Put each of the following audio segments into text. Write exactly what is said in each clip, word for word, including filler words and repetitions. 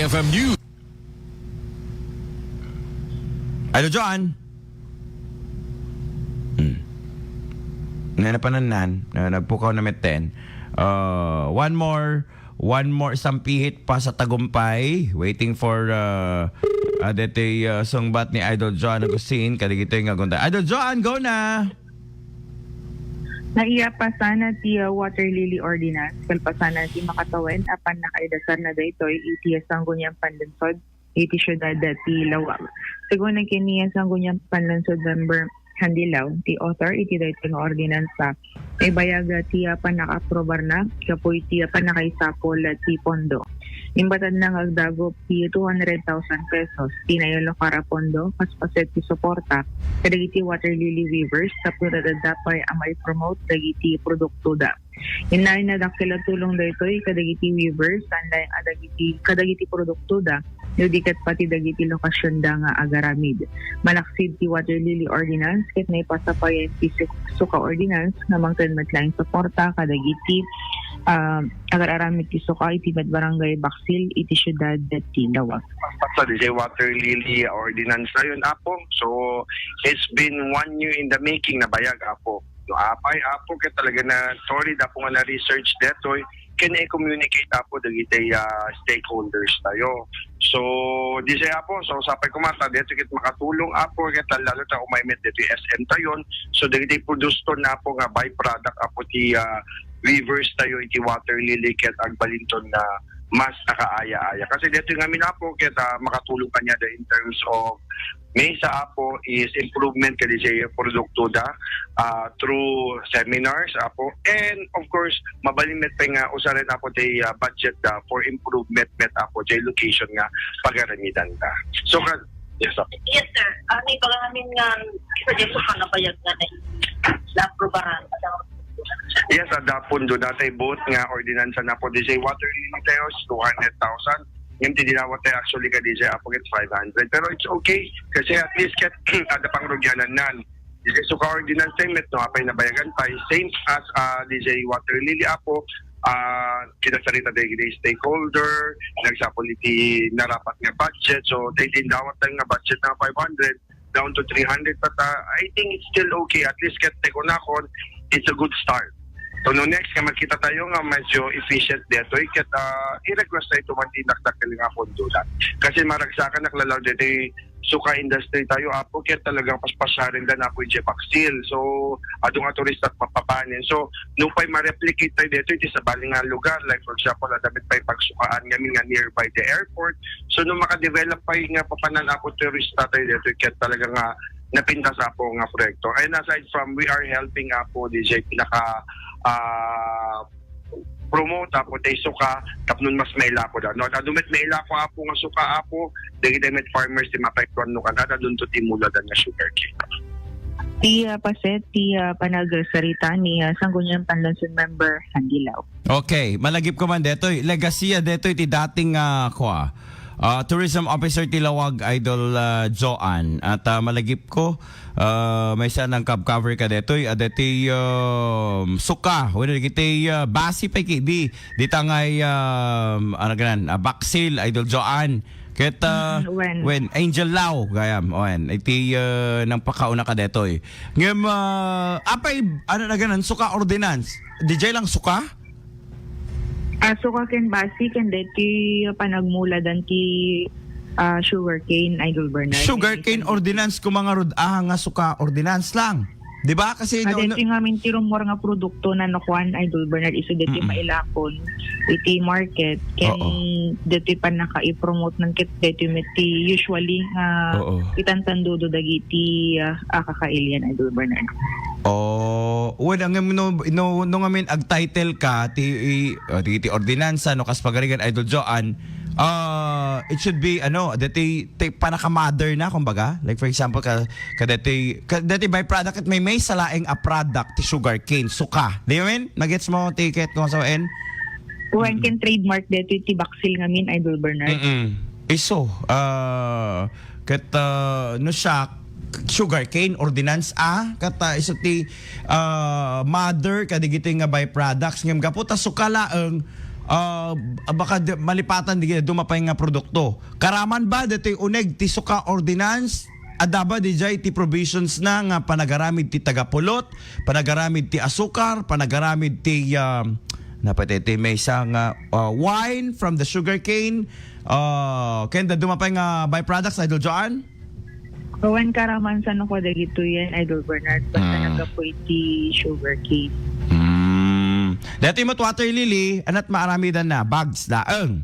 F M News. Idol John. Hmm. Nanapanannan, na nagpukaw na metten. Uh, one more, one more sampihit pa sa tagumpay. Waiting for uh, uh, detoy uh, sungbat ni Idol John Agustin. Kadigitoy nga gunta. Idol John, go na! Naiyapasan ti uh, Water Lily Ordinance, kalpasan ti makatawen, apan nakaidasar na daytoy iti Sangguniang Panlungsod iti siudad ti Laoag. Segun ken ni Sangguniang Panlungsod Member Handilaw, ti author iti daytoy nga ordinansa, naibayag ti uh, pannakaaprobarna gapu iti uh, pannakaisapul ti pondo. Imbatadna nga agdagup ti two hundred thousand pesos ti nailokar a pondo kas paset ti suporta kadagiti Water Lily Weavers tapno adda pay a mai-promote dagiti produktoda. Inna, nadakkel a tulong daytoy kadagiti weavers, saan laeng a dagiti, kadagiti produktoda, no di ket pati dagiti lokasionda nga agaramid. Malaksid ti Water Lily Ordinance, ket naipasa pay ti su-, suka ordinance nga mangted met laeng suporta kadagiti, ah, agar-aramid ti suka iti met barangay Baksil iti siudad ti Laoag. Sa di Water Lily Ordinance na yun, Apo. So, it's been one year in the making na bayag, Apo. No, apay, Apo, ket talaga na solid, Apo, nga na-research detoy, ken i-communicate, Apo, dagiti, ah, stakeholders tayo. So, di say, Apo, so, sapay ko mata, detoy ket makatulong, Apo, ket lalo ta umay met detoy S M tayon. So, dagiti produce na, Apo, nga byproduct, Apo, ti, ah, weavers tayo, iti Water Lily, ket agbalinton na mas nakaaya-aya. Kasi detoy ngamin, Apo, ket, ah, makatulong kaniada in terms of Maysa, Apo, is improvement kadi say produktoda, ah, through seminars, Apo. And of course, mabalin met pay nga usaren, Apo, day, ah, budget da for improvement met, Apo, day location nga pagaramidan da. So, ka-, yes, Apo. Yes, sir. Ah, may pagkakamin nga suggestion ka na bayag nga na, na-aprobaran. Yes, ada pondo na tay both nga ordinansa na po. Di say water limit tayo, two hundred thousand. Ngem ti dinawat tayo actually ka D J Apo ket five hundred. Pero it's okay kasi at least ket ada pang rugyanan nan. D J suka ordinance time met no apay nabayagan pay same as, ah, D J Water Lily Apo, ah, kinasarita tayo iti stakeholder, nagsapol iti narapat nga budget. So, tayo din dawat tayo nga budget na five hundred down to three hundred, but, ah, I think it's still okay. At least ket tayo kunakon, it's a good start. So, no next nga makita tayo nga medyo efficient detoy, ket, ah, i-request tayo to man ti dakdakkel nga pondo na. Kasi maragsakan naklalaw detoy suka industry tayo, Apo, ket talagang paspasyaren da na po yung Baksil. So, adu nga turista at mapapanin. So, no pa'y ma-replicate tayo detoy, iti sabali nga lugar, like for example, adda met pa'y pagsukaan ngamin nga nearby the airport. So, no makadevelop pa'y nga papanan, Apo, turista tayo detoy, ket talaga nga napintas, Apo, nga proyekto. And aside from, we are helping, Apo, D J, pinaka, ah, promote, Apo, tay suka, tapno mas mailako da. No, ta dumet mailako, Apo, nga suka, Apo, dagiti met farmers ti mapaiktuan no kanada, dunto ti muladan nga sugarcane. Ti, ah, paset, ti, ah, panagsarita ni, ah, Sangguniang Panlungsod Member Handilaw. Okay, malagip ko man detoy. Legacy, ah, detoy ti dating, ah, kua, ah, tourism officer ti Laoag, Idol, ah, Joan. At, ah, malagip ko, ah, maysa nang cover ka detoy, ah, deti, um, suka, wala dagiti, ah, basi pay ki-, di, di tangay, um, ano ganan, ah, Baksil, Idol Joan. Ket, ah, Mm, wen. Wen, Angel Lau, gayam, wen, iti, ah, nang pakauna ka detoy. Ngem, ah, apay, ano na ganan, suka ordinance? D J lang suka? Ah, suka ken basi, ken deti panagmuladan ti, ah, sugarcane, Idol Bernard. Sugarcane ordinance ko mga rod, ah, nga suka ordinance lang. Di ba? Kasi no, no, deti ngamin ti rumor nga produkto na nakuan, Idol Bernard, isu deti Mm-mm. mailakon iti market, ken Oo. deti pannaka-i-promote nang ket deti met ti usually nga Oo. itantandudo dagiti, ah, ah, kakailian, Idol Bernard. Oh, well, ang no, no, no ngamin ag-title ka ti, i-, oh, ti, ti ordinansa, no, kas pagarigan, Idol Joan, ah, it should be, ano, dati, ti, panaka-mother na, kumbaga. Like, for example, ka, kadati, kadati byproduct, it may, may salaeng a product, ti sugarcane, suka. Di ba, men? Magets mo, tiket, kung sa N? Wen, ken trademark dito, ti baksil ngamin, Idol Bernard. Mm-mm. Iso, ah, ket, ah, no siya, sugarcane ordinance, ah, ket, ah, iso ti, ah, mother kadigiti nga byproducts. Ngem gapu ta suka laeng, ah, baka di, malipatan di duma pay nga produkto. Karaman ba ditoy uneg ti suka ordinance? Adda ba dijay ti provisions na nga panagaramid ti tagapulot, panagaramid ti asukar, panagaramid ti, ah, napatay ti maysa nga, ah, wine from the sugarcane, ah, ken duma pay nga byproducts, Idol Joan? Kawan karaman sa no kadagitoy yan, Idol Bernard, basta Mm. naggapu iti sugarcane. Mm. Dati mo water lily, anat maaramidan na, bags, daeng.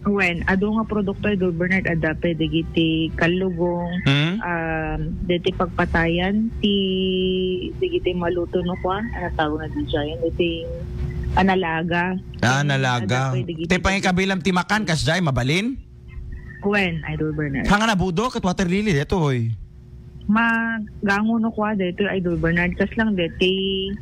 Wen, adu nga produkto, Idol Bernard, adda pay dagiti kallugong, Mm. um, dagiti pagpatayan, ti, dagiti maluto no kwa, ano tawag na di dyan, dagiti panalaga. Ah, Mm, nalaga. adda pay dagiti Ti pangikabilam ti makan, kasjay, mabalin? Wen, Idol Bernard. Hanga na budo, ket water lily, detoy. Magango no kwa, detoy, Idol Bernard. Kas lang, deti.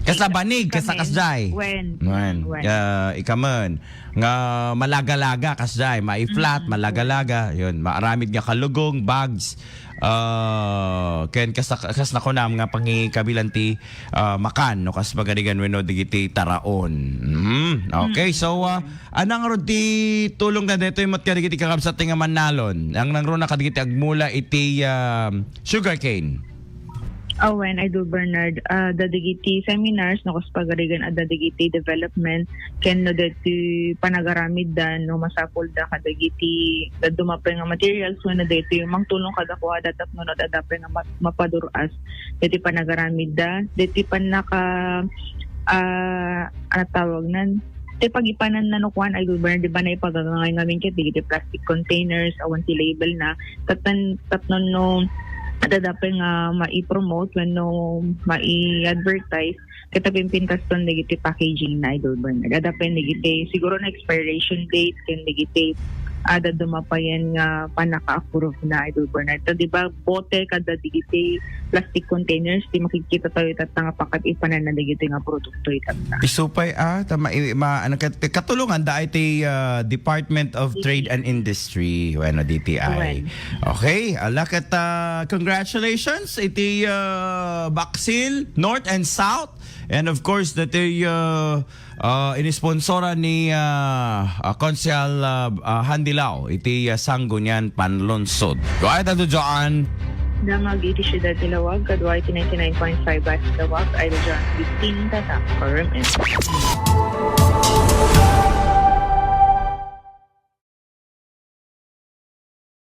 Kasla banig, kasla kasjay. Wen. Wen. Wen. Ah, ikaman. Nga malagalaga, kasjay. Mai-flat, Mm. malagalaga. Yun, maaramid nga kalugong, bags. Ah, ken kas, kas nakunam nga pangikabilan ti, ah, makan, no, kas pagarigan wenno digiti taraon. Mm, okay, Mm. so, ah, anang rod ti tulong na detoy met kadagiti kakabsat ti nga mannalon? Ang nangruna kadagiti agmula iti, ah, sugarcane. Awen, Idol Bernard, ah, dadigiti seminars, no, kas pagarigan, adda digiti development, ken no deti panagaramid da, no, masapul da kadagiti, da dumapay nga materials, wenno deti mangtulong kada kuada tapno no, adda pay nga ma-, mapadur-as, deti panagaramid da, deti pannaka, ah, ano tawag nan? Ti pagipanan na no kuan, Idol Bernard, di ba, naipagangay ngamin ket digiti plastic containers, awan ti label na, taptan, tapno no, adda pay nga mai-promote wenno mai-advertise, ket pimpintaston dagiti packaging na, Idol Bernard. Adda pay dagiti, siguro na expiration date, ken dagiti, adda dumapayan nga panaka-approve na, Idol Bernard. Ta, di ba, bote kada dagiti plastic containers, ti makikita tayo itatta nga pakat ipanan na dagiti nga produkto itatta. Isu pay, ah, ta ma-, ma-, ano, kat-, katulungan da iti, ah, Department of Trade and Industry, wenno D T I. Wen. Okay, ala ket, ah, congratulations iti, ah, Baksil North and South, and of course, dati, ah, ah, inisponsora ni, ah, ah, Konsehal, ah, ah, Handy Lao iti, ah, Sangguniang Panlungsod. Go ahead, Idol Joan. Damag iti siudad ti Laoag, kadua iti ninety-nine point five Basta Laoag, Idol Joan fifteen, Tatak, R M N.